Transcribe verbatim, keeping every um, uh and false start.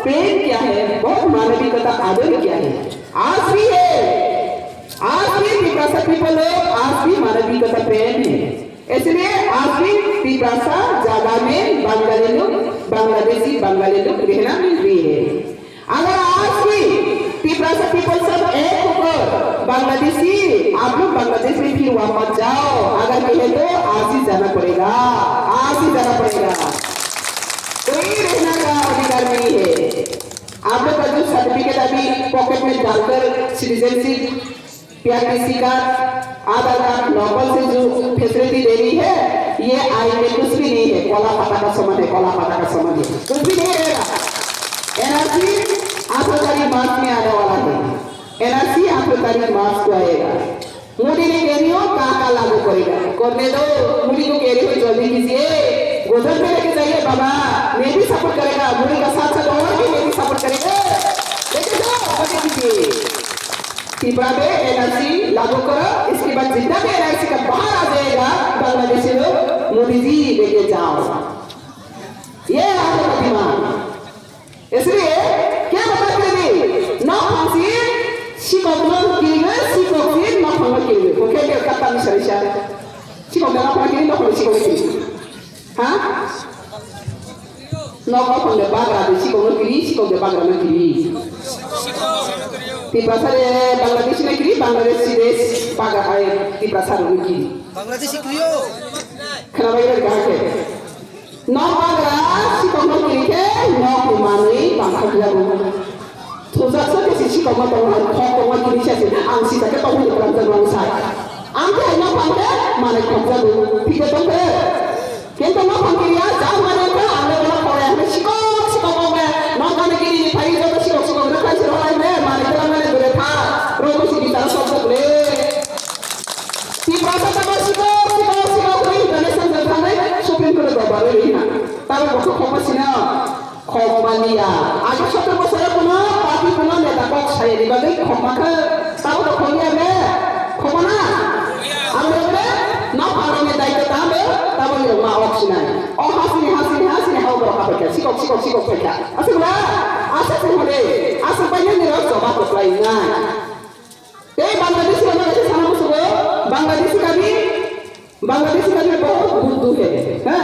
प्रेम क्या है, बहुत मानविकता आदर क्या है। आज भी है, आज भी तिपरासा पीपल लोग आज भी मानविकता प्रेम है। इसलिए आज भी तिपरासा जगह में बंगाली लोग, बांग्लादेशी बंगाली लोग रहना मिल रही है। अगर आज भी तिपरासा पीपल सब एक होकर बांग्लादेशी, आप लोग बांग्लादेश में फिर वापस जाओ, अगर कहे तो आज ही जाना पड़ेगा, आज ही जाना पड़ेगा। कोई रहना का अधिकार नहीं है। आप लोग का जो सर्टिफिकेट अभी पॉकेट में डालकर सिटीजनशिप, पीआरटीसी कार्ड, आधार कार्ड नॉर्मल से जो फैसिलिटी दे रही है, ये आइन में कुछ भी नहीं है। कोला पत्ता का समान है, कोला पत्ता का समान है, कुछ भी नहीं रहेगा। एनआरसी अठारह तारीख मार्च में आने वाला है। एनआरसी अठारह तारीख मार्च को आएगा। मोदी ने कह रही हो, कहाँ कहाँ लागू करेगा? करने दो, मोदी को कह रही हो, जल्दी कीजिए। गुजरात में लेके जाइए बाबा, मैं भी सपोर्ट करेगा। मोदी का साथ साथ और भी मैं भी सपोर्ट करेगा। लेके जाओ, आगे कीजिए। त्रिपुरा में एनआरसी लागू करो, इसके बाद जितना भी एनआरसी का बाहर आ जाएगा बांग्लादेशी लोग, मोदी जी लेके जाओ। ये है आपका प्रतिमा। इसलिए क्या बता रहे थे? नौ फांसी, शिकक नौ किलो, शिकक से नौ फांसी किलो। ओके, क्या करता मिशन इशा? शिकक नौ फांसी किलो, नौ फांसी शिकक kilo. Ha? Nok no phang de bagra de sikok no kiri, sikok de bagra no kiri. Tiprasa de Bangladesh no kiri, Bangladesh de bagra hai Tiprasa no kiri. Bangladesh kiri o. Khana bai bai kaham khe. Nok bagra sikok no kiri khe nok ni manwi bangkha jago. Thujak sa khe si sikok ma tongo, khok tongo kiri sa si, ang si sa khe tong ni pran jang rong sa. Ang khe no phang khe manwi khok jago. Thik khe tong khe. Kintu no phang kiri ya, jang manwi khe ang le bono pore, ang le sikok sikok kok le, nok kane kiri ni phai joto sikok sikok rwkha si rwlai le, manwi khe lang le dure pha. Rw ko si bichar sok sok le. Tiprasa tamo sikok sikok sikok khe international jang thang le, Supreme Court dorbar le ri na. Tamo bo khe khok ma sino. Khokmaliya. Age sotor bosoro kuno party kuno neta kok sayani bagwi khokma khe tamo to khokliya be? Khokma na? Ang rok be no party ni daityo tamo tamo ni rok ma ok sinai. O hasini hasini hasini hao borok hapai kha sikok sikok sikok pai kha. Aswk na? Aswk se hore. Aswk pai ni rok joba koklai nai. Tei Bangladeshi rok no sana musugo. Bangladeshi kami Bangladeshi kami bahut buddu hai. Ha?